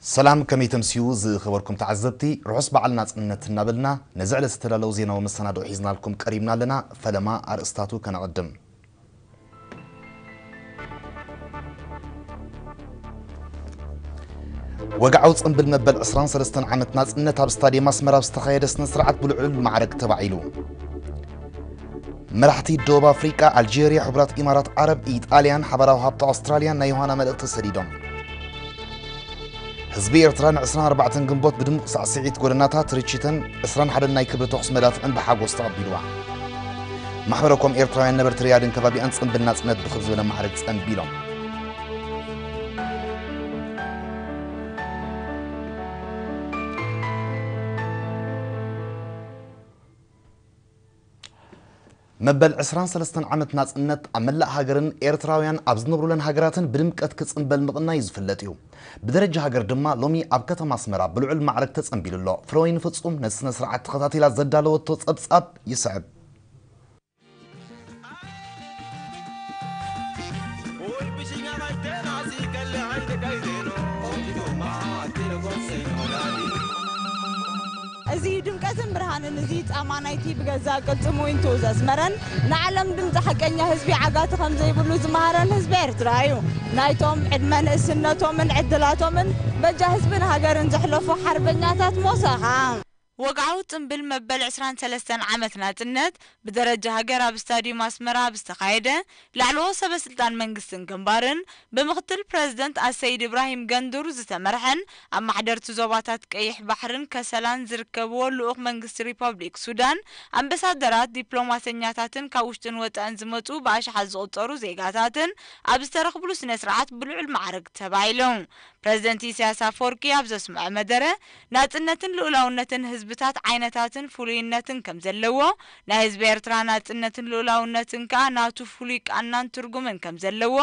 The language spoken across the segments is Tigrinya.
ሰላም፣ ከመይ ተምስዩ ዝኸበርኩም ተዓዘብቲ? ርሑስ በዓል ናጽነት እናበልና፣ ነዚ ዕለት ዝተዳለዉ ዜናዊ መሰናድኦ ሒዝናልኩም ቀሪብና ኣለና። ፈለማ ኣርእስታቱ ከነቐድም። ወግዓዊ ጽምብል መበል ዕስራን ሰለስተን ዓመት ናጽነት ኣብ ስታድየም ኣስመራ ኣብ ዝተኻየደ ስነ ስርዓት ብልዑል ማዕረግ ተባዒሉ። መራሕቲ ደቡብ ኣፍሪቃ፣ ኣልጀርያ፣ ሕቡራት ኢማራት ዓረብ፣ ኢጣልያን ሓባራዊ ሃብቲ ኣውስትራልያን ናይ ዮሃና መልእኽቲ ሰዲዶም። ህዝቢ ኤርትራ ን ዕስራን ኣርባዕተን ግንቦት ብድሙቕ ሳዕስዒት ጎደናታት ርችትን ዕስራን ሓደን ናይ ክብሪ ተኹሲ መዳፍዕን ብሓጎስ ተቐቢልዋ። ማሕበረ ኮም ኤርትራውያን ነበርቲ ሪያድን ከባቢኣን ጽምብል ናጽነት ብኽብ ዝበለ ማዕረግ ጸምቢሎም። መበል ዕስራን ሰለስተን ዓመት ናጽነት ኣብ መላእ ሃገርን ኤርትራውያን ኣብ ዝነብሩለን ሃገራትን ብድምቀት ክጽምበል ምቕናዩ ዝፍለጥ እዩ። ብደረጃ ሃገር ድማ ሎሚ ኣብ ከተማ ኣስመራ ብልዑል ማዕረግ ተጸንቢሉ ኣሎ። ፍረወይኒ ፍጹም ነቲ ስነ ስርዓት ተኸታቲላ ዘዳለወቶ ጸብጻብ ይስዕብ። እዚ ድምቀትን ብርሃንን፣ እዚ ጻማ ናይቲ ብገዛእ ቅልጽሙ ኢንቱ ዘስመረን ንዓለም ድምጺ ሓቀኛ ህዝቢ ዓጋቲ ከም ዘይብሉ ዝመሃረን ህዝቢ ኤርትራ እዩ። ናይቶም ዕድመ ንእስነቶምን ዕድላቶምን በጃ ህዝብን ሃገርን ዘሕለፉ ሓርበኛታት ሞሳ ኸኣ። ወግዓዊ ጽምብል መበል ዕስራን ሰለስተን ዓመት ናጽነት ብደረጃ ሃገር ኣብ ስታድዩም ኣስመራ ኣብ ዝተኻየደ፣ ላዕለዎት ሰበ ስልጣን መንግስትን ግንባርን ብምኽትል ፕረዚደንት ኣሰይድ ኢብራሂም ገንዱር ዝተመርሐን ኣብ ማሕደርቲ ዞባታት ቀይሕ ባሕርን ከሰላን ዝርከብዎ ልኡኽ መንግስቲ ሪፐብሊክ ሱዳን፣ ኣምባሳደራት፣ ዲፕሎማሰኛታትን ካብ ውሽጥን ወጻእን ዝመጹ ብኣሽሓት ዝቑጸሩ ዜጋታትን ኣብ ዝተረኽብሉ ስነ ስርዓት ብልዑል ማዕረግ ተባሂሉ። ፕረዚደንት ኢሳያስ ኣፈወርቂ ኣብ ዘስምዖ መደረ፣ ናጽነትን ልኡላውነትን ህዝብታት ዓይነታትን ፍሉይነትን ከም ዘለዎ፣ ናይ ህዝቢ ኤርትራ ናጽነትን ልኡላውነትን ከኣ ናቱ ፍሉይ ቃናን ትርጉምን ከም ዘለዎ፣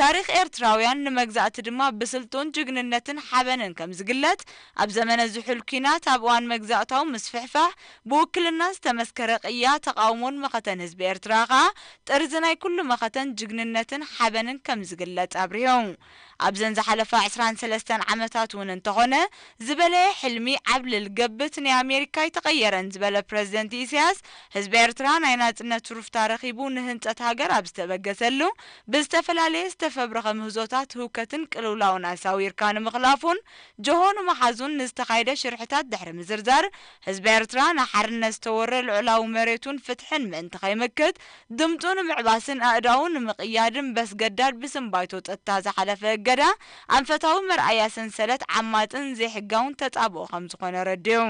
ታሪኽ ኤርትራውያን ንመግዛእቲ ድማ ብስልጡን ጅግንነትን ሓበንን ከም ዝግለጽ፣ ኣብ ዘመነ ዝሑል ኲናት፣ ኣብ እዋን መግዛእታዊ ምስፍሕፋሕ፣ ብውክልና ዝተመስከረ ቅያ፣ ተቓውሞን መኸተን ህዝቢ ኤርትራ ከኣ ጥርዚ ናይ ኩሉ መኸተን ጅግንነትን ሓበንን ከም ዝግለጽ ኣብሪሁ። ኣብዘን ዝሓለፋ ዕስራን ሰለስተን ዓመታት እውን እንተኾነ፣ ዝበለየ ሕልሚ ዓብልል ገብት ናይ ኣሜሪካ ኣይተቐየረን ዝበለ ፕረዚደንት ኢሳያስ፣ ህዝቢ ኤርትራ ናይ ናጽነት ሩፍታ ረኺቡ ንህንጸት ሃገር ኣብ ዝተበገሰሉ፣ ብዝተፈላለየ ዝተፈብረኸ ምህዞታት ህውከትን ቅልውላውን ኣሳዊርካ ንምኽላፉን ጀሆ ንምሓዙን ንዝተኻየደ ሽርሕታት ድሕሪ ምዝርዛር፣ ህዝቢ ኤርትራ ንሓርነት ዝተወረ ልዑላዊ መሬቱን ፍትሕን ምእንቲ ከይምክት፣ ድምጹ ንምዕባስን ኣእዳዉ ንምቕያድን በስገዳድ ብስም ባይቶ ጸጥታ ዝሓለፈ እገዳ ኣንፈታዊ መርኣያ ሰንሰለት ዓማጽን ዘይሕጋውን ተጻብኦ ከም ዝኾነ ረዲኡ።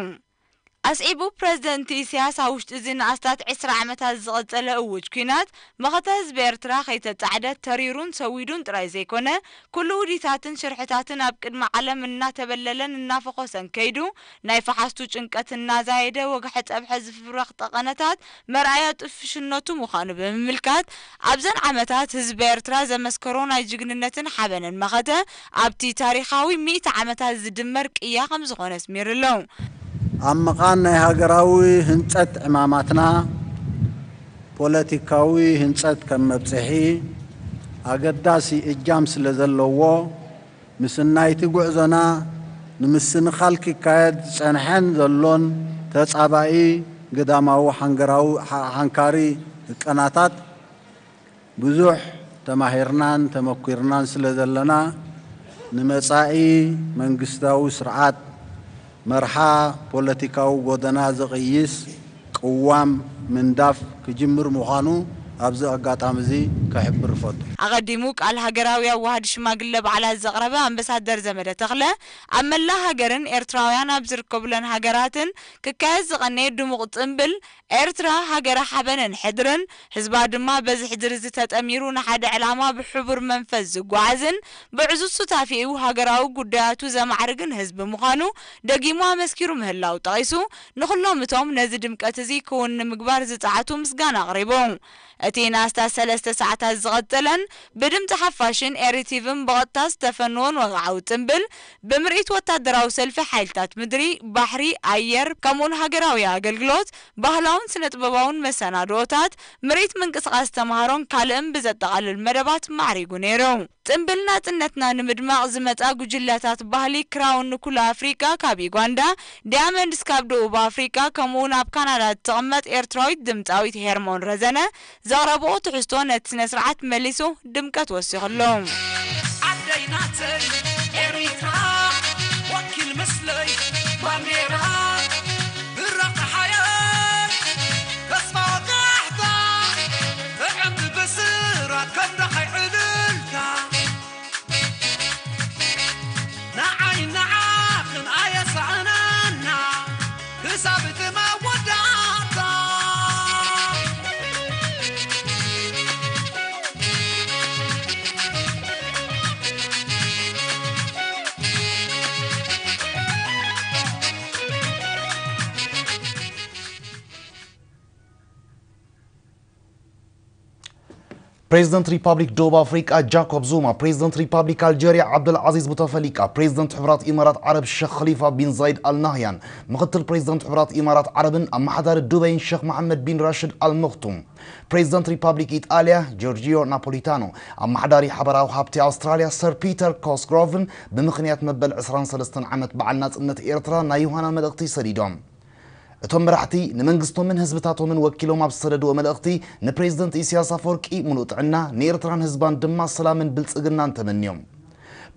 ኣስዒቡ፣ ፕረዚደንት ኢሳያስ ኣብ ውሽጢ እዚ ንኣስታት ዕስራ ዓመታት ዝቐጸለ እዉጅ ኲናት፣ መኸተ ህዝቢ ኤርትራ ከይተጻዕደ ተሪሩን ሰዊዱን ጥራይ ዘይኮነ፣ ኩሉ ውዲታትን ሽርሕታትን ኣብ ቅድሚ ዓለም እናተበለለን እናፈኾሰን ከይዱ፣ ናይ ፈሓስቱ ጭንቀት እናዛየደ፣ ወግሐ ጸብሐ ዝፍረኽ ጠቐነታት መርኣያ ጥፍሽነቱ ምዃኑ ብምምልካት፣ ኣብዘን ዓመታት ህዝቢ ኤርትራ ዘመስከሮ ናይ ጅግንነትን ሓበንን መኸተ፣ ኣብቲ ታሪኻዊ ሚእቲ ዓመታት ዝድመር ቅያ ከም ዝኾነ ኣስሚሩ ኣሎ። ኣብ ምቓን ናይ ሃገራዊ ህንጸት ዕማማትና፣ ፖለቲካዊ ህንጸት ከም መብጽሒ ኣገዳሲ እጃም ስለ ዘለዎ፣ ምስናይቲ ጉዕዞና ንምስንኻል ክካየድ ዝጸንሐን ዘሎን ተጻባኢ ግዳማዊ ሓንገራዊ ሓ-፣ ሓንካሪ ህቀናታት ብዙሕ ተማሂርናን ተመኲርናን ስለ ዘለና፣ ንመጻኢ መንግስታዊ ስርዓት መርሓ ፖለቲካዊ ጎደና ዝቕይስ ቅዋም ምንዳፍ ክጅምር ምዃኑ ኣብዚ ኣጋጣሚ እዚ ከሕብር እፈቱ። ኣቐዲሙ ቃል ሃገራዊ ኣዋሃዲ ሽማግለ ባዕላት ዘቕረበ ኣምባሳደር ዘመደ ተኽለ፣ ኣብ መላእ ሃገርን ኤርትራውያን ኣብ ዝርከቡለን ሃገራትን ክካየድ ዝቐነየ ድሙቕ ጽምብል፣ ኤርትራ ሃገረ ሓበንን ሕድርን፣ ህዝባ ድማ በዚ ሕድሪ እዚ ተጠሚሩ ንሓደ ዕላማ ብሕቡር መንፈስ ዝጓዓዝን ብዕዙዝ ሱታፌኡ ሃገራዊ ጉዳያቱ ዘማዕርግን ህዝቢ ምዃኑ ደጊሙ ኣመስኪሩ ምህላው ጠቒሱ፣ ንኹሎም እቶም ነዚ ድምቀት እዚ ክውን ንምግባር ዝጸዓቱ ምስጋና ኣቕሪቡ። እቲ ንኣስታት ሰለስተ ሰዓታት ዝቐጸለን ብድምጺ ሓፋሽን ኤሪቲቪን ብቐጥታ ዝተፈንዎን ወግዓዊ ጽምብል፣ ብምርኢት ወታደራዊ ሰልፊ ሓይልታት ምድሪ፣ ባሕሪ፣ ኣየር፣ ከምኡውን ሃገራዊ ኣገልግሎት፣ ባህላውን ስነ-ጥበባውን መሰናድኦታት፣ ምርኢት ምንቅስቓስ ተምሃሮን ካልእን ብዘጠቓልል መደባት ማዕሪጉ ነይሩ። ጽምብል ናጽነትና ንምድማቕ ዝመጻ ጉጅለታት ባህሊ ክራውን ንኩላ ኣፍሪቃ ካብ ዩጋንዳ፣ ዳያመንድስ ካብ ደቡብ ኣፍሪቃ፣ ከምኡውን ኣብ ካናዳ እትቕመጥ ኤርትራዊት ድምጻዊት ሄርሞን ረዘነ ዘቕረብኦ ትሕዝቶ ነቲ ስነ ስርዓት መሊሱ ድምቀት ወሲኹሉ። ዓደይ ናተይ ኤሪትራ ወኪል ምስለይ ባንዴራ ብራቕ ሓየት ተስፋ ወጋሕታ ጥዕምቲ ብስራት ከም ደኸይ ዕልልታ ንዓይ ንዓኽን ኣየሳእነና ክሳብ እቲ መወዳእታ። ፕሬዝደንት ሪፓብሊክ ደቡብ ኣፍሪቃ ጃኮብ ዙማ፣ ፕሬዝደንት ሪፓብሊክ ኣልጀርያ ዓብደልዓዚዝ ቡተፈሊቃ፣ ፕሬዝደንት ሕቡራት ኢማራት ዓረብ ሸኽ ኸሊፋ ቢን ዛይድ ኣል ናህያን፣ ምኽትል ፕሬዝደንት ሕቡራት ኢማራት ዓረብን ኣመሓዳሪ ዱበይን ሸኽ መሓመድ ቢን ራሽድ ኣል መኽቱም፣ ፕሬዝደንት ሪፓብሊክ ኢጣልያ ጆርጂዮ ናፖሊታኖ፣ ኣመሓዳሪ ሓበራዊ ሃብቲ ኣውስትራልያ ሰር ፒተር ኮስግሮቭን ብምኽንያት መበል ዕስራን ሰለስተን ዓመት በዓል ናጽነት ኤርትራ ናይ ዮሃና መልእኽቲ ሰዲዶም። እቶም መራሕቲ ንመንግስቶምን ህዝብታቶምን ወኪሎም ኣብ ዝሰደድዎ መልእኽቲ፣ ንፕሬዝደንት ኢሳያስ ኣፈወርቂ ምሉእ ጥዕና፣ ንኤርትራን ህዝባን ድማ ሰላምን ብልጽግናን ተመንዮም።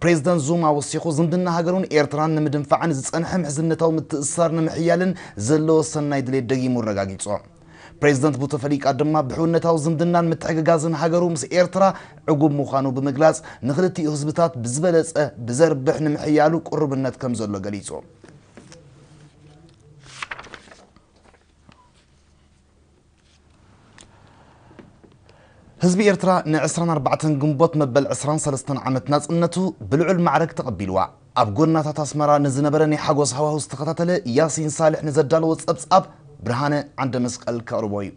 ፕሬዝደንት ዙማ ወሲኹ፣ ዝምድና ሃገሩን ኤርትራን ንምድንፋዕን ዝጸንሐ ምሕዝነታዊ ምትእስሳር ንምሕያልን ዘለዎ ሰናይ ድሌት ደጊሙ ኣረጋጊጹ። ፕሬዝደንት ቡተፈሊቃ ድማ ብሕውነታዊ ዝምድናን ምትሕግጋዝን ሃገሩ ምስ ኤርትራ ዕጉብ ምዃኑ ብምግላጽ፣ ንኽልቲኡ ህዝብታት ብዝበለጸ ብዘርብሕ ንምሕያሉ ቅሩብነት ከም ዘሎ ገሊጹ። ህዝቢ ኤርትራ ን ዕስራን ኣርባዕተን ግንቦት መበል ዕስራን ሰለስተን ዓመት ናጽነቱ ብልዑል ማዕረግ ተቐቢልዋ። ኣብ ጎደናታት ኣስመራ ንዝነበረ ናይ ሓጎስ ሃዋሁ ዝተኸታተለ ያሲን ሳልሕ ንዘዳለዎ ጸብጻብ ብርሃነ ዓንደ መስቀል ከቕርቦ እዩ።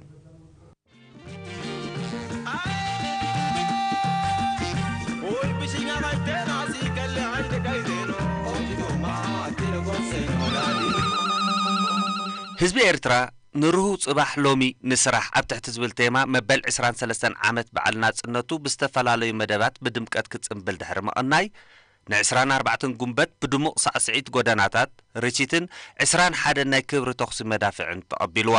ህዝቢ ኤርትራ ንርሁው ጽባሕ ሎሚ ንስራሕ ኣብ ትሕቲ ዝብል ቴማ መበል ዕስራን ሰለስተን ዓመት በዓል ናጽነቱ ብዝተፈላለዩ መደባት ብድምቀት ክጽንብል ድሕሪ ምቕናይ፣ ንዕስራን ኣርባዕተን ጉንበት ብድሙቕ ሳዕስዒት ጎደናታት፣ ርችትን ዕስራን ሓደን ናይ ክብሪ ተኹሲ መዳፍዕን ተቐቢልዋ።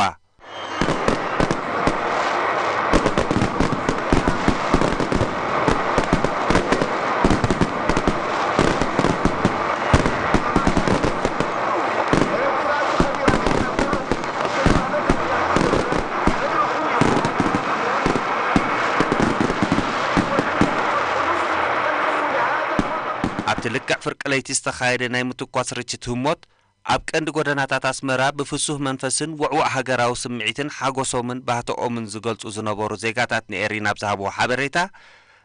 ኣብቲ ልክዕ ፍርቂ ለይቲ ዝተኻየደ ናይ ምትኳስ ርችት ህሞት፣ ኣብ ቀንዲ ጎደናታት ኣስመራ ብፍሱህ መንፈስን ውዕዋዕ ሃገራዊ ስምዒትን ሓጎሶምን ባህተኦምን ዝገልጹ ዝነበሩ ዜጋታት ንኤሪና ኣብ ዝሃብዎ ሓበሬታ፣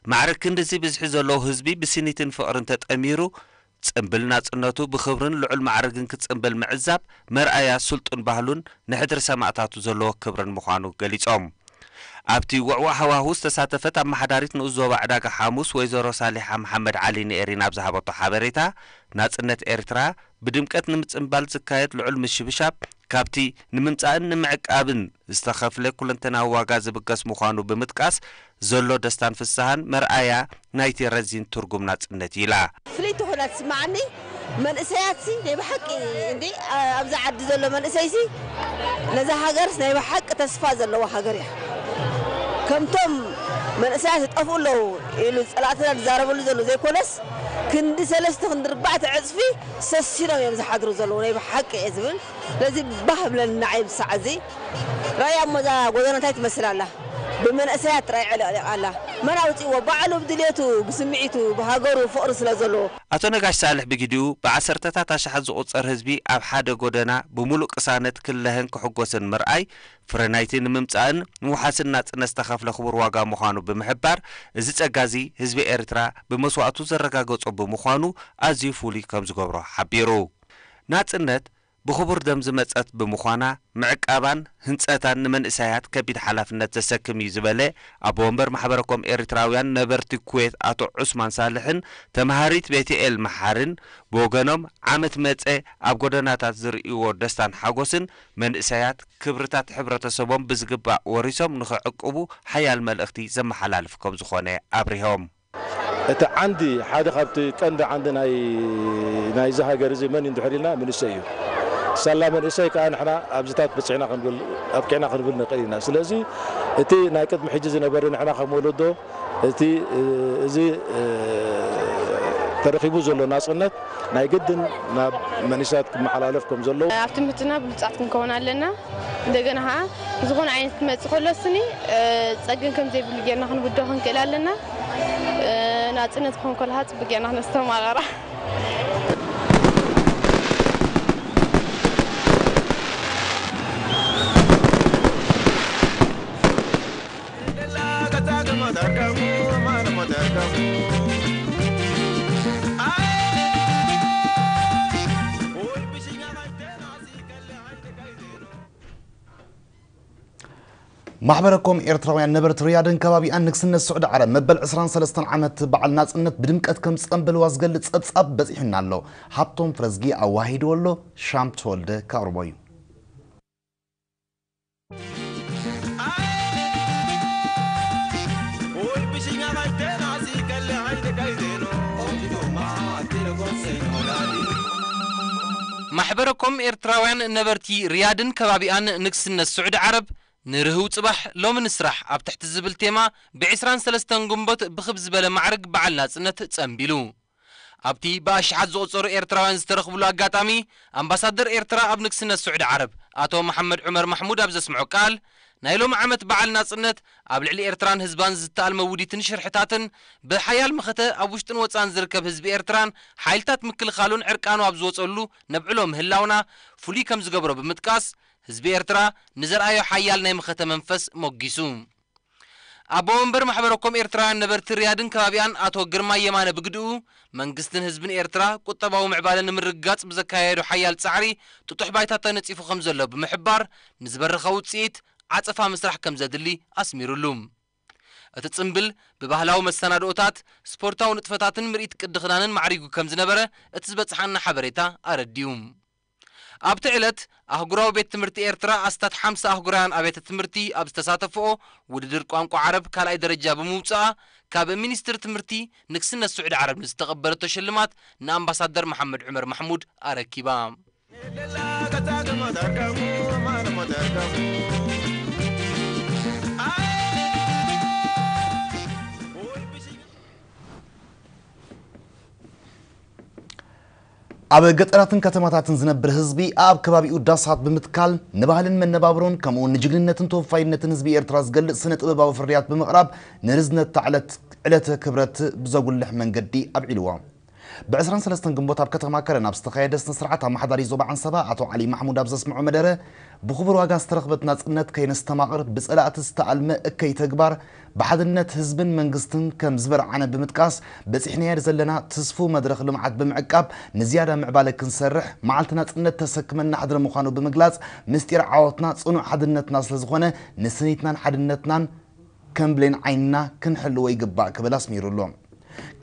ማዕረ ክንድዚ ብዝሒ ዘለዎ ህዝቢ ብስኒትን ፍቕርን ተጠሚሩ፣ ጽምብል ናጽነቱ ብኽብርን ልዑል ማዕርግን ክጽምብል ምዕዛብ መርኣያ ስልጡን ባህሉን ንሕድሪ ሰማእታቱ ዘለዎ ክብርን ምዃኑ ገሊጾም። ኣብቲ ውዕዋዕ ሃዋሁ ዝተሳተፈት ኣመሓዳሪት ንኡስ ዞባ ዕዳጋ ሓሙስ ወይዘሮ ሳሊሓ መሓመድ ዓሊ ንኤሪና ኣብ ዝሃበቶ ሓበሬታ፣ ናጽነት ኤርትራ ብድምቀት ንምጽንባል ዝካየድ ልዑል ምሽብሻብ ካብቲ ንምምጻእን ንምዕቃብን ዝተኸፍለ ኩለንተናዊ ዋጋ ዝብገስ ምዃኑ ብምጥቃስ፣ ዘሎ ደስታን ፍስሃን መርኣያ ናይቲ ረዚን ትርጉም ናጽነት ኢላ። ፍልይቲ ኮይና ትስምዓኒ። መንእሰያትሲ ናይ ብሓቂ እንዴ፣ ኣብዚ ዓዲ ዘሎ መንእሰይሲ ነዛ ሃገርስ ናይ ብሓቂ ተስፋ ዘለዋ ሃገር እያ። ከምቶም መንእሰያት ይጠፍኡ ኣለዉ ኢሉ ጸላእትና ዝዛረበሉ ዘሎ ዘይኮነስ፣ ክንዲ ሰለስተ ክንዲ ኣርባዕተ ዕጽፊ ሰሲኖም እዮም ዝሓድሩ ዘለዉ፣ ናይ ብሓቂ እየ ዝብል። ስለዚ ባህ ብለኒ ንዓይ ብሳዕ እዚ። ራእያ እሞ እዛ ጎደና እንታይ ትመስል ኣላ? ብመንእሰያት ጥራይ ዕልቕሊቕ ኣላ። መን ኣውጺእዎ? ባዕሉ ብድሌቱ፣ ብስምዒቱ፣ ብሃገሩ ፍቕሪ ስለ ዘለዎ። ኣቶ ነጋሽ ሳልሕ ብግዲኡ፣ ብዓሰርተታት ኣሽሓት ዝቑጸር ህዝቢ ኣብ ሓደ ጎደና ብምሉእ ቅሳነት ክለሀን ክሕጎስን ምርኣይ፣ ፍረ ናይቲ ንምምጻእን ምውሓስን ናጽነት ዝተኸፍለ ክቡር ዋጋ ምዃኑ ብምሕባር፣ እዚ ጸጋ እዚ ህዝቢ ኤርትራ ብመስዋእቱ ዘረጋገጾ ብምዃኑ ኣዝዩ ፍሉይ ከም ዝገብሮ ሓቢሩ። ናጽነት ብኽቡር ደም ዝመጸት ብምዃና፣ ምዕቃባን ህንጸታን ንመንእሰያት ከቢድ ሓላፍነት ዘሰክም እዩ ዝበለ ኣቦ ወንበር ማሕበረኮም ኤርትራውያን ነበርቲ ኩዌት ኣቶ ዑስማን ሳልሕን ተማሃሪት ቤትኤል መሓርን ብወገኖም፣ ዓመት መጸ ኣብ ጎደናታት ዝርእይዎ ደስታን ሓጎስን መንእሰያት ክብርታት ሕብረተሰቦም ብዝግባእ ወሪሶም ንኽዕቅቡ ሓያል መልእኽቲ ዘመሓላልፍ ከም ዝኾነ ኣብሪሆም። እቲ ዓንዲ፣ ሓደ ካብቲ ቀንዲ ዓንዲ ናይ፣ ናይዚ ሃገር እዚ መን እዩ እንድሕር ኢልና፣ መንእሰይ እዩ። ሳላ መንእሰይ ከኣ ንሕና ኣብዚታት በጺሕና ክንብል፣ ኣብቂዕና ክንብል ንኽእል ኢና። ስለዚ እቲ ናይ ቅድሚ ሕጂ ዝነበረ ንሕና ከም ወለዶ፣ እቲ፣ እዚ፣ ተረኺቡ ዘሎ ናጽነት ናይ ግድን ናብ መንእሰያት ክመሓላለፍ ከም ዘለዎ። ኣብ ትምህርትና ብሉጻት ክንከውን ኣለና። እንደገና ኸዓ ዝኾነ ዓይነት ክመጽእ ከሎ ስኒ፣ እ፣ ጸገም ከም ዘይብሉ ጌርና ክንብዶ ክንክእል ኣለና። እ፣ ናጽነት ክኾን ከሎ ኸዓ ጽቡቅ ጌርና ክነስተማቕራ። ማሕበረኮም ኤርትራውያን ነበርቲ ሪያድን ከባቢኣን ንግስነት ስዑዲ ዓረብ መበል ዕስራን ሰለስተን ዓመት በዓል ናጽነት ብድምቀት ከም ዝጸንበልዋ ዝገልጽ ጸብጻብ በጺሑና ኣሎ። ሃብቶም ፍረዝጊ ኣዋሂድዎ ኣሎ። ሻም ተወልደ ከቕርቦ እዩ። ማሕበረኮም ኤርትራውያን ነበርቲ ሪያድን ከባቢኣን ንግስነት ስዑዲ ዓረብ ንርህው ጽባሕ ሎሚ ንስራሕ ኣብ ትሕቲ ዝብል ቴማ ብ ዕስራን ሰለስተን ግንቦት ብኽብ ዝበለ ማዕርግ በዓል ናጽነት ጸንቢሉ። ኣብቲ ብኣሽሓት ዝቑጸሩ ኤርትራውያን ዝተረኽብሉ ኣጋጣሚ፣ ኣምባሳደር ኤርትራ ኣብ ንግስነት ስዑዲ ዓረብ ኣቶ መሓመድ ዑመር ማሕሙድ ኣብ ዘስምዖ ቃል፣ ናይ ሎሚ ዓመት በዓል ናጽነት ኣብ ልዕሊ ኤርትራን ህዝባን ዝተኣልመ ውዲትን ሽርሕታትን ብሓያል መኸተ ኣብ ውሽጥን ወጻእን ዝርከብ ህዝቢ ኤርትራን ሓይልታት ምክልኻሉን ዕርቃኑ ኣብ ዝወጸሉ ነብዕሎ ምህላውና ፍሉይ ከም ዝገብሮ ብምጥቃስ፣ ህዝቢ ኤርትራ ንዘርኣዮ ሓያል ናይ መኸተ መንፈስ ሞጊሱ። ኣቦ ወንበር ማሕበረኮም ኤርትራውያን ነበርቲ ሪያድን ከባቢኣን ኣቶ ግርማይ የማነ ብግድኡ፣ መንግስትን ህዝብን ኤርትራ ቁጠባዊ ምዕባለ ንምርግጋጽ ብዘካየዶ ሓያል ጻዕሪ ጥጡሕ ባይታ ተነጺፉ ከም ዘሎ ብምሕባር፣ ንዝበረኸ ውጽኢት ዓጸፋ ምስራሕ ከም ዘድሊ ኣስሚሩሉ። እቲ ጽምብል ብባህላዊ መሰናድኦታት፣ ስፖርታዊ ንጥፈታትን ምርኢት ቅዲ ክዳንን ማዕሪጉ ከም ዝነበረ እቲ ዝበጽሓና ሓበሬታ ኣረዲኡ። ኣብቲ ዕለት፣ ኣህጉራዊ ቤት ትምህርቲ ኤርትራ ኣስታት ሓምሳ ኣህጉራውያን ኣብያተ ትምህርቲ ኣብ ዝተሳተፍኦ ውድድር ቋንቋ ዓረብ ካልኣይ ደረጃ ብምውጽኣ፣ ካብ ሚኒስትሪ ትምህርቲ ንግስነት ስዑዲ ዓረብ ንዝተቐበለቶ ሽልማት ንኣምባሳደር መሓመድ ዑመር ማሕሙድ ኣረኪባ። ኣብ ገጠራትን ከተማታትን ዝነብር ህዝቢ ኣብ ከባቢኡ ዳሳት ብምትካል ንባህልን መነባብሮን ከምኡውን ንጅግንነትን ተወፋይነትን ህዝቢ ኤርትራ ዝገልጽ ስነ ጥበባዊ ፍርያት ብምቕራብ ንርዝነታ ዕለት ዕለተ ክብረት ብዘጉልሕ መንገዲ ኣብዒልዎ። ብ ዕስራን ሰለስተን ግንቦት ኣብ ከተማ ከረን ኣብ ዝተኻየደ ስነ ስርዓት ኣመሓዳሪ ዞባ ዓንሰባ ኣቶ ዓሊ ማሕሙድ ኣብ ዘስምዖ መደረ ብኽቡር ዋጋ ዝተረኽበት ናጽነት ከይነስተማቕር ብጸላእቲ ዝተኣልመ እከይ ተግባር ብሓድነት ህዝብን መንግስትን ከም ዝበርዓነ ብምጥቃስ፣ በጺሕናዮ ዘለና ትስፉው መድረኽ ልምዓት ብምዕቃብ፣ ንዝያዳ ምዕባለ ክንሰርሕ፣ መዓልቲ ናጽነት ተሰክመና ሕድሪ ምዃኑ ብምግላጽ፣ ምስጢር ዓወትና ጽኑዕ ሓድነትና ስለ ዝኾነ፣ ንስኒትናን ሓድነትናን ከም ብሌን ዓይንና ክንሕልዎ ይግባእ ክብል ኣስሚሩ ኣሎ።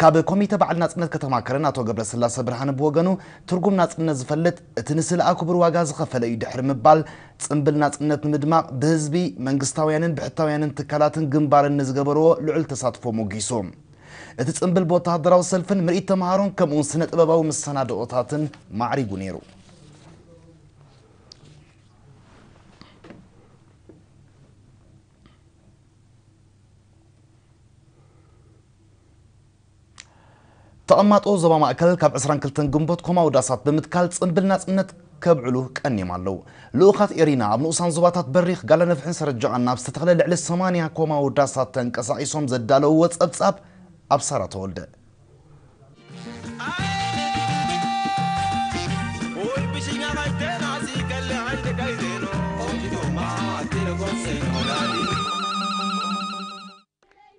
ካብ ኮሚተ በዓል ናጽነት ከተማ ከረን ኣቶ ገብረስላሰ ብርሃነ ብወገኑ፣ ትርጉም ናጽነት ዝፈልጥ፣ እቲ ንስለኣ ክቡር ዋጋ ዝኸፈለ እዩ ድሕሪ ምባል፣ ጽምብል ናጽነት ንምድማቕ ብህዝቢ፣ መንግስታውያንን ብሕታውያንን ትካላትን ግንባርን ንዝገበርዎ ልዑል ተሳትፎ ሞጊሱ። እቲ ጽምብል ብወተሃደራዊ ሰልፍን ምርኢት ተምሃሮን ከምኡውን ስነ ጥበባዊ መሰናድኦታትን ማዕሪጉ ነይሩ። ተቐማጦ ዞባ ማእከል ካብ ዕስራን ክልተን ግንቦት ኮማዊ ዳሳት ብምትካል ጽምብል ናጽነት ከብዕሉ ቀኒዮም ኣለዉ። ልኡኻት ኤሪና ኣብ ንኡሳን ዞባታት በሪኽ፣ ጋላነፍሕን ሰረጃቓን ናብ ዝተተኽለ ልዕሊ ሰማንያ ኮማዊ ዳሳት ተንቀሳቒሶም ዘዳለውዎ ጸብጻብ ኣብ ሳራ ተወልደ።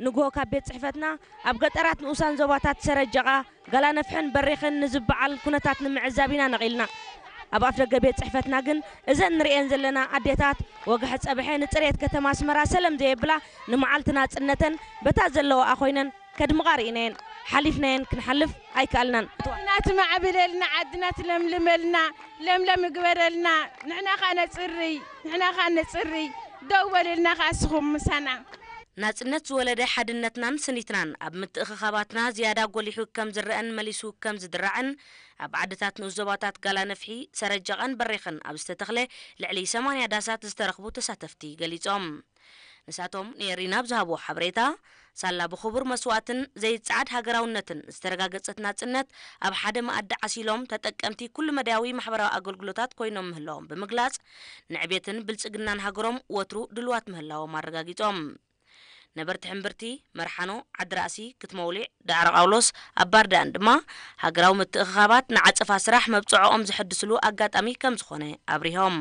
ንግሆ ካብ ቤት ጽሕፈትና ኣብ ገጠራት ንኡሳን ዞባታት ሰረጀቓ፣ ጋላነፍሕን በሪኽን ንዝበዓል ኩነታት ንምዕዛብ ኢና ነቒልና። ኣብ ኣፍደገ ቤት ጽሕፈትና ግን እዘን ንርእየን ዘለና ኣዴታት ወግሐ ጸብሐ ንጽሬት ከተማ ኣስመራ ሰለም ዘየብላ፣ ንመዓልቲ ናጽነተን በታ ዘለዋኣ ኮይነን ከድምቓ ርኢናየን። ሓሊፍናየን ክንሓልፍ ኣይከኣልናን። ዓድና ትማዕብለልና፣ ዓድና ትለምልመልና፣ ለምለም ይግበረልና። ንሕና ኸኣ ነጽርይ፣ ንሕና ኸኣ ነጽርይ፣ ደው በልልና ኸኣ እስኹም ምሳና። ናጽነት ዝወለደ ሓድነትናን ስኒትናን ኣብ ምትእኽኻባትና ዝያዳ ጎሊሑ ከም ዝረአን መሊሱ ከም ዝድራዕን፣ ኣብ ዓድታት ንኡስ ዞባታት ጋላ ነፍሒ፣ ሰረጀቐን በሬኽን ኣብ ዝተተኽለ ልዕሊ ሰማንያ ዳሳት ዝተረኽቡ ተሳተፍቲ ገሊጾም። ንሳቶም ንኤሪና ኣብ ዝሃብዎ ሓበሬታ፣ ሳላ ብኽቡር መስዋእትን ዘይጸዓድ ሃገራውነትን ዝተረጋገጸት ናጽነት፣ ኣብ ሓደ መኣዲ ዓሲሎም ተጠቀምቲ ኩሉ መዳያዊ ማሕበራዊ ኣገልግሎታት ኮይኖም ምህላዎም ብምግላጽ፣ ንዕቤትን ብልጽግናን ሃገሮም ወትሩ ድልዋት ምህላዎም ኣረጋጊጾም። ነበርቲ ሕምብርቲ፣ መርሓኖ፣ ዓዲ ራእሲ፣ ክትመውሊዕ፣ ዳዕሮ ቃውሎስ፣ ኣብ ባርዳን ድማ፣ ሃገራዊ ምትእኽኻባት ንዓጸፋ ስራሕ መብጽዖኦም ዘሐድስሉ ኣጋጣሚ ከም ዝኾነ ኣብሪሆም።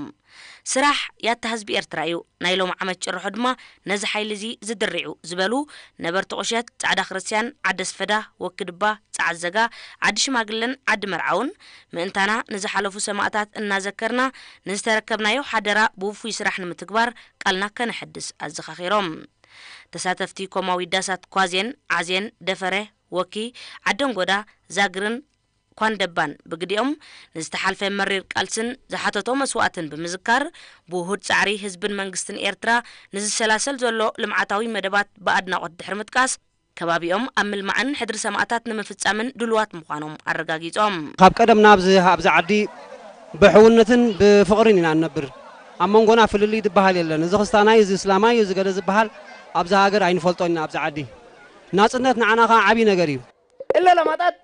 ስራሕ ያታ ህዝቢ ኤርትራ እዩ፣ ናይ ሎም ዓመት ጭርሖ ድማ ነዚ ሓይሊ እዚ ዝድርዕ'ዩ ዝበሉ ነበርቲ ቁሸት፣ ጻዕዳ ክርስትያን፣ ዓዲ ኣስፈዳ፣ ወኪ ድባ፣ ጻዕዘጋ፣ ዓዲ ሽማግለን ዓዲ መርዓውን፣ ምእንታና ንዝሓለፉ ሰማእታት እናዘከርና፣ ንዝተረከብናዮ ሓደራ ብውፉይ ስራሕ ንምትግባር ቃልና ከነሐድስ ኣዘኻኺሮም። ተሳተፍቲ ኮማዊ ዳሳት ኳዜን፣ ዓዜን፣ ደፈረ፣ ወኪ፣ ዓደንጎዳ፣ ዛግርን ኳንደባን ብግዲኦም፣ ንዝተሓልፈ መሪር ቃልስን ዝሓተቶ መስዋእትን ብምዝካር፣ ብውሁድ ጻዕሪ ህዝብን መንግስትን ኤርትራ ንዝሰላሰል ዘሎ ልምዓታዊ መደባት ብኣድናቖት ድሕሪ ምጥቃስ፣ ከባቢኦም ኣብ ምልማዕን ሕድሪ ሰማእታት ንምፍጻምን ድሉዋት ምዃኖም ኣረጋጊጾም። ካብ ቀደም ናብዚ ኣብዚ ዓዲ ብሕውነትን ብፍቕርን ኢና እንነብር። ኣብ መንጎና ፍልልይ ዝበሃል የለን። እዚ ክስታናይ፣ እዚ እስላማይ፣ እዚ ገለ ዝበሃል ኣብዚ ሃገር ኣይንፈልጦን ኢና ኣብዚ ዓዲ። ናጽነት ንዓና ኸዓ ዓብዪ ነገር እዩ። إلا لما تأت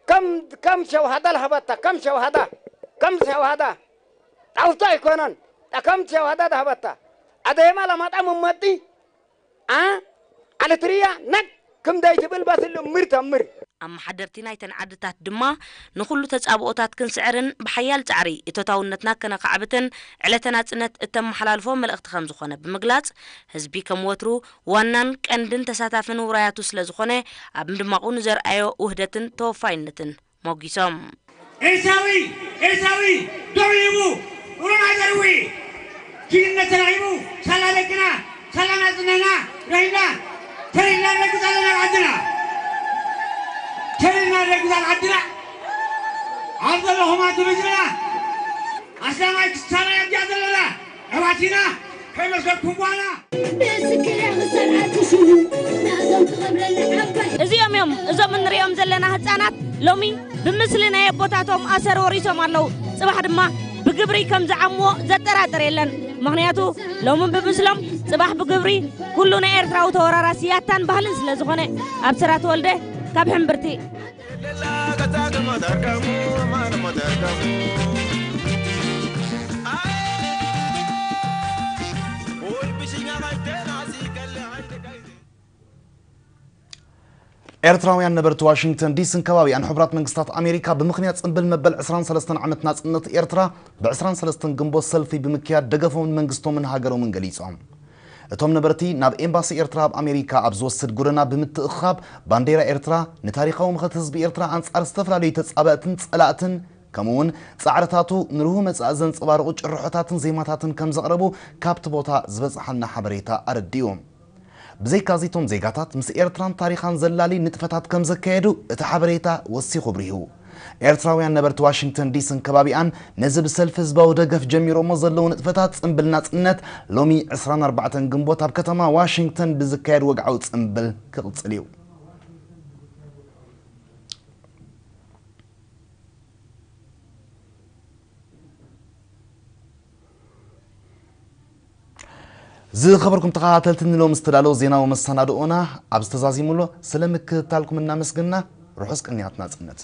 كم، كم شوهدة لهبتها، كم شوهدة، كم شوهدة. تعوفتا يكونن، تا كم شوهدة لهبتها. أديما لما تأم مدي، أه؟ على تريا، نك، كم داي تبل بس اللي مر تمر. ኣመሓደርቲ ናይተን ዓድታት ድማ ንኹሉ ተጻብኦታት ክንስዕርን ብሓያል ጻዕሪ እቶታውነትና ከነኻዕብትን ዕለተ ናጽነት እተመሓላልፎ መልእኽቲ ከም ዝኾነ ብምግላጽ፣ ህዝቢ ከም ወትሩ ዋናን ቀንድን ተሳታፍን ውራያቱ ስለ ዝኾነ፣ ኣብ ምድማቑ ንዘርኣዮ ውህደትን ተወፋይነትን ሞጊሶም። ኤርትራዊ፣ ኤርትራዊ ደው ኢሉ ቁሩብ ኣይተርዊ። ጅግንነት ተረኺቡ፣ ሳላ ደቅና፣ ሳላ ናጽነትና ረኺብና፣ ተሪርና ንረግጽ ኣለና ኣብ ዓድና። ተሪርና ንረግጽ ኣብ ዓድና። ኣብ ዘለኹም ኣቱም ህዝብና፣ ኣስላማይ ክስታናይ ኣብዚኣ ዘለና ኣሕዋትና ከይመስለኩም በኋላ። እዚኦም እዮም እዞም እንሪኦም ዘለና ህፃናት ሎሚ ብምስሊ ናይ ኣቦታቶም ኣሰር ወሪሶም ኣለዉ። ፅባሕ ድማ ብግብሪ ከም ዝዓምዎ ዘጠራጥር የለን። ምኽንያቱ ሎሚ ብምስሎም ፅባሕ ብግብሪ ኩሉ ናይ ኤርትራዊ ተወራራሲ ያታን ባህልን ስለ ዝኾነ ኣብስራ ተወልደ ካብ ሕምብርቲ። ኤርትራውያን ነበርቲ ዋሽንግተን ዲስን ከባቢኣን ሕቡራት መንግስታት ኣሜሪካ ብምኽንያት ጽንብል መበል ዕስራን ሰለስተን ዓመት ናጽነት ኤርትራ ብ ዕስራን ሰለስተን ግንቦት ሰልፊ ብምክያድ ደገፎምን መንግስቶምን ሃገሮምን ገሊጾም። እቶም ነበርቲ ናብ ኤምባሲ ኤርትራ ኣብ ኣሜሪካ ኣብ ዝወስድ ጎደና ብምትእኽኻብ ባንዴራ ኤርትራ ንታሪኻዊ መኸተ ህዝቢ ኤርትራ ኣንጻር ዝተፈላለዩ ተጻባእትን ጸላእትን ከምኡውን ጻዕርታቱ ንርሁህ መጻኢ ዘንጸባርቑ ጭርሖታትን ዜማታትን ከም ዘቕረቡ ካብቲ ቦታ ዝበጽሓና ሓበሬታ ኣረዲኡ። ብዘይካዚ እቶም ዜጋታት ምስ ኤርትራን ታሪኻን ዘላሊ ንጥፈታት ከም ዘካየዱ እቲ ሓበሬታ ወሲኹ ኣብሪሁ። ኤርትራውያን ነበርቲ ዋሽንግተን ዲስን ከባቢኣን ነዚ ብሰልፊ ህዝባዊ ደገፍ ጀሚሮሞ ዘለዉ ንጥፈታት ጽምብል ናጽነት ሎሚ ዕስራን ኣርባዕተን ግንቦት ኣብ ከተማ ዋሽንግተን ብዝካየድ ወግዓዊ ጽምብል ክቕጽል እዩ። ዝኸበርኩም ተኸታተልቲ ንሎም ዝተዳለወ ዜናዊ መሰናድኦና ኣብ ዝተዛዚሙሎ ስለ ምክትታልኩም እናመስገንና ርሑስ ቅንያት ናጽነት።